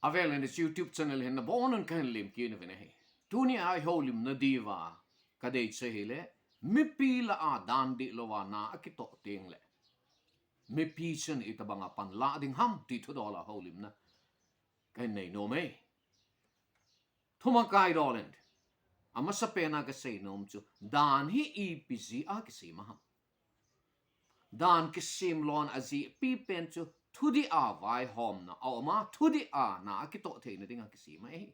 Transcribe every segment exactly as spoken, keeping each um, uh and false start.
Avel in hiche YouTube channel hin nabonun kahin lemkit nauvin ahi. Tuni a i houlimna diuva kadei chu ahile, mipi lah a dan dihlou a na akitoh tengle mipi chun itobanga panlah ding ham ti thudol a houlimna kahin nei nom e. Thumakai dol in, amasapen a kasei nom chu, dan hi ipi jeh a kisem ham? Dan kisem lona ajehpi pen chu thudih a vaihomna aum a, thudih a na akitoh theina dinga kisem ahi.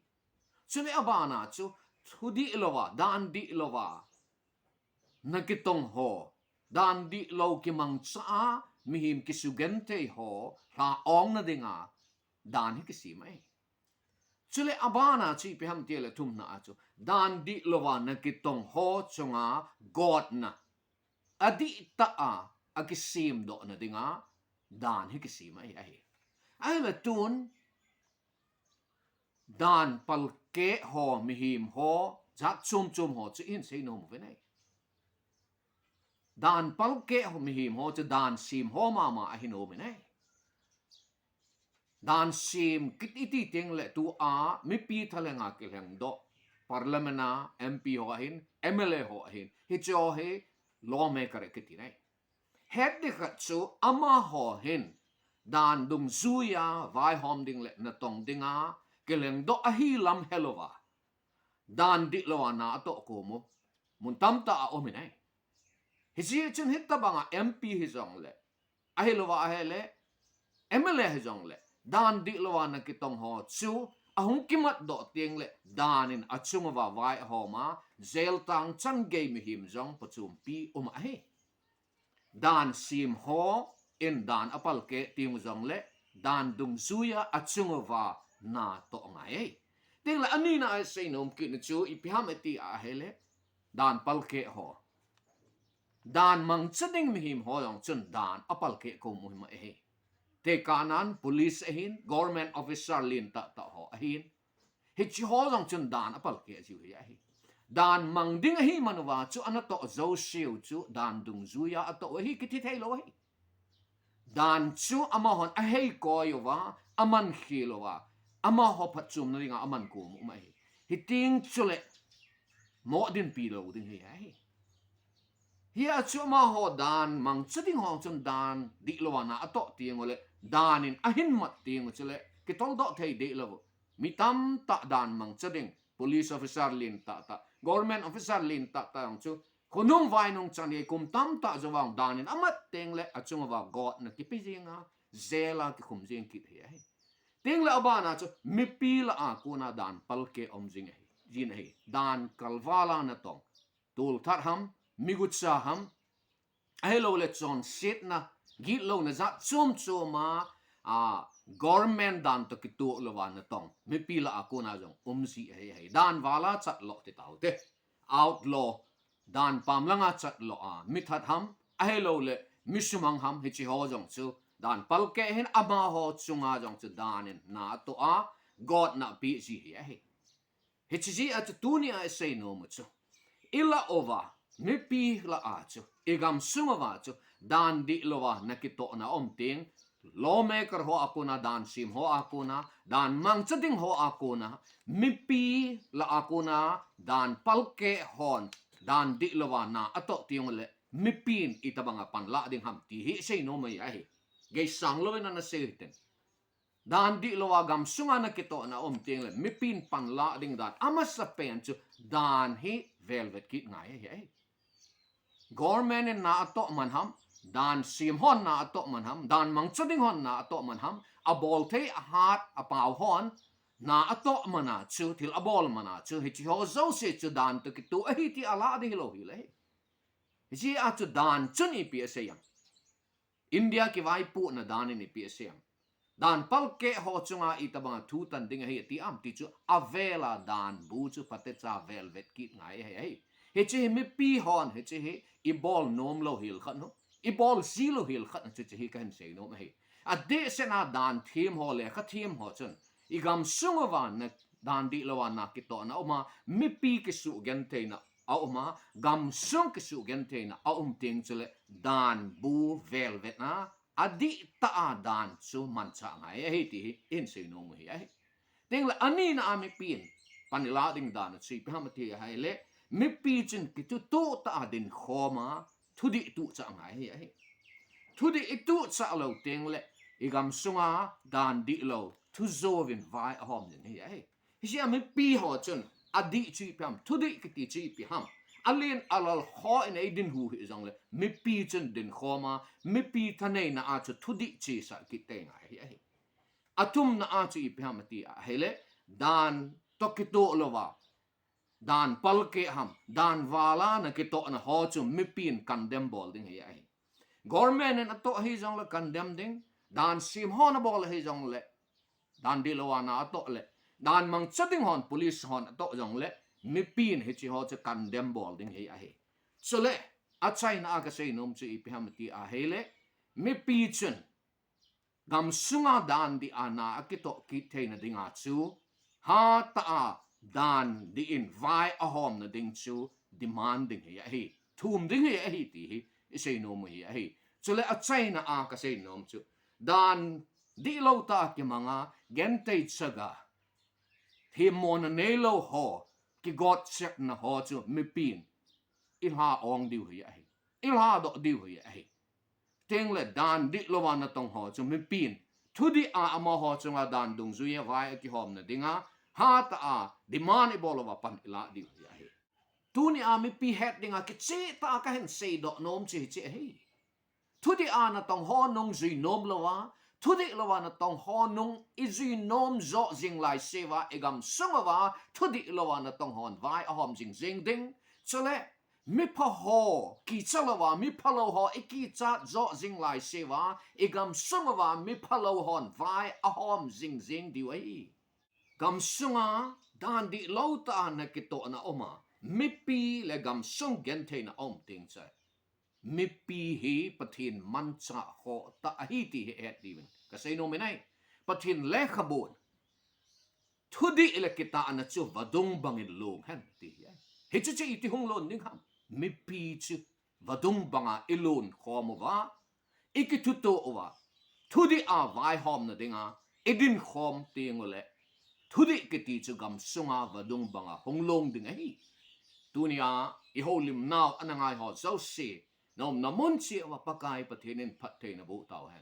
Chule abana chu thudih louva, dan dihlou a na kitong ho, dan dihlou kimangcha a mihem kisugenthei ho lha-ongna dinga dan hi kisem ahi. Chule abana chu ipi ham tile thumna a chu, dan dihlou a na kitong ho chunga gotna adihtah a akisemdohna dinga dan hi kisem ahi, ahi. Ahile tun dan palkeh ho, mihem ho, jat chom chom ho chu ihin sei nom uvin ahi. Dan palkeh ho, mihem ho chu dan sem ho mama ahi nom in ahi. Dan sem kiti tengle tua mipi thalhenga kilhengdoh, Parliament a M P ho ahin, M L A ho ahin, hicheho hi lawmaker akiti ahi. Het ding khat chu amaho hin dan dungjuia vaihom ding le natong dinga kilhengdoh ahi lam helouva, dan dihlou a na atoh kom u mun tamtah aum in ahi. Hijeh chun hitobanga M P hijongle, ahilouva ahile M L A hijongle, dan dihlou a na kitong ho chu ahung kimatdoh tengle dan in achunguva vaihom a, jail tang changei mihem jong phachompi um ahi. Dan sem ho in dan apalkeh teng jongle, dan dungjuia achunguva natoh ngai ahi. Tengle anina a isei nom kitna chu ipi ham iti ahile, dan palkeh ho, dan mangcha ding mihem ho jong chun dan apalkeh kom u himai ahi. Tekahnan police ahin, government officer lentah tah ho ahin, hicheho jong chun dan apalkeh jiu hi ahi. Dan mang ding ahi man uva chu anatoh jouseu chu dan dungjuia atoh u ahi kiti theilou ahi. Dan chu amahon aheikoi uva, amankhel uva, amaho phatchomna dinga aman kom u ahi. Hiteng chule mo dinpi lou ding hi ahi. Hia chu amaho dan mangcha ding ho chun dan dihlou a na atoh teng ule, dan in ahin mat teng u chule kitoldoh thei dehlou. Mi tamtah dan mangcha ding, police officer lentah tah, government officer lentah tah jong chu khonung vainung chan hi kum tamtah jouvang dan in amat tengle achunguva gotna kipe jenga, jail a kikhum jeng kit hi ahi. Tengle abana chu mipi lah a kona dan palkeh um jing ahi, jin ahi. Dan kalval a natong, tolthat ham, migucha ham, ahiloule chonsetna, gitlouna jat chom chom a, a, government dan toh kitoh louva natong mipi lah a kona jong um ji ahi, ahi. Dan val a chatloh ti taute, outlaw, dan pam langa chatloh a mithat ham, ahiloule misumang ham, hicheho jong chu dan palkeh hin amaho chunga jong chu dan in na atoh a, gotna apeh ji hi ahi. Hiche jeh a chu tuni a isei nom u chu, ilah uva, mipi lah a chu, igamsung uva chu dan dihlou a na kitohna aum teng, lawmaker ho a kona, dan sem ho a kona, dan mangcha ding ho a kona, mipi lah a kona dan palkeh hon dan dihlou a na atoh teng ule, mipin itobanga panlah ding ham ti hi isei nom u ahi. Geisang louvin ana sei u hiten. Dan dihlou a gamsunga na kitohna aum tengle mipin panlah ding dan amasapen chu dan hi velvet kit ngai ahi. Government in na atoh man ham, dan sem hon na atoh man ham, dan mangcha ding hon na atoh man ham, abol thei ahat apao hon na atoh man a chu, thil abol man a chu, hicheho jouse chu dan toh kitoh ahi ti alah ding hilou hile. Hijeh a chu dan chun ipi asei em? India kivaipohna dan in ipi asei em? Dan palkeh ho chunga itobanga thu tan ding ahi ati em ti chu, avel a dan bu chu phatecha velvet kit ngai ahi, ahi. Hiche hi mipi hon, hiche hi ibol nom lou hel khat u, ibol ji lou hel khat u chu, hiche hi kahin sei nom ahi. Adehset a dan them ho, lekha them ho chun, igamsung uva na dan dihlou a na kitohna aum a, mipi kisuhgentheina aum a, gamsung kisuhgentheina aum teng chule dan bu velvet a, adihtah a dan chu manchah ngai ahi ti hi ihin sei nom u hi ahi. Tengle anina a mipin pan ilah ding dan chu ipi ham ati ahile, mipi chun kituhtoh tah a dinkhom a, thudih tuchah ngai ahi. Thudih ituchah lou tengle, igam sunga dan dihlou thu jouvin vai ahom ding ahi. Hichea mipi ho chun adih chu ipi ham, thudih kiti chu ipi ham, alen alal ho in eidin hu hijongle, mipi chun dinkhom a, mipi thaneina a chu thudih chesah kit tei ngai ahi. Athumna a chu ipi ham ati ahile, dan toh kitoh louva, dan palkeh ham, dan vala na kitohna ho chu mipin condemn bol ding ahi. Government in atoh hijongle condemn ding, dan sem hon abol hijongle, dan dihlou a na atoh le, dan mangcha ding hon police hon atoh jongle, mipin hiche ho chu condemn bol ding ahi. Chule achaina a kaseinom chu ipi ham ati ahile, mipi chun gamsunga dan dih a na akitoh kit theina dinga chu, hatah a dan dih in vai ahomna ding chu demand ding ahi, thum ding ahi ti hi iseinom u ahi. Chule achaina a kaseinom chu, dan dihlou tah a kimanga, genthei chaga, themmona neilou ho, kigotchetna ho chu mipin ilha ong diu ahi, ilhadoh diu ahi. Tengle dan dihlou a natong ho chu mipin thudih a amaho chunga dan dungjui a vai akihomna dinga, hatah a demand ibol louva pan ilah diu ahi. Tunia mipi het dinga kicheh tah a kahin seidoh nom chu hiche ahi. Thudih a natong ho nung jui nom louva, thudih louva natong ho nung ijui nom joh jing laiseuva, igam sunguva thudih louva natong hon vai ahom jingjing ding. Chule mipha ho kicha louva miphalou ho ikichat joh jing laiseuva, igam sunguva miphalou hon vai ahom jingjing diu ahi. Gamsunga dan dihlou tah a na kitohna aum a, mipi le gamsung gentheina aum teng chu, mipi hi Pathen manchah khoh tah ahi ti hi het diuvin kaseinom in ahi. Pathen lekhabun, thudih le kitahna chu vadung bangin long hen ti hi ahi. Hiche chu iti hung lon ding ham? Mipi chu vadung banga ilon khom uva, ikithutoh uva, thudih a vaihomna dinga idin khom tengule, thudih kiti chu gamsunga vadung banga hung long ding ahi. Tunia ihoulimnau ana ngai ho jouse, naumna mun cheh uva Pakai Pathen in phatthei naboh tauhen.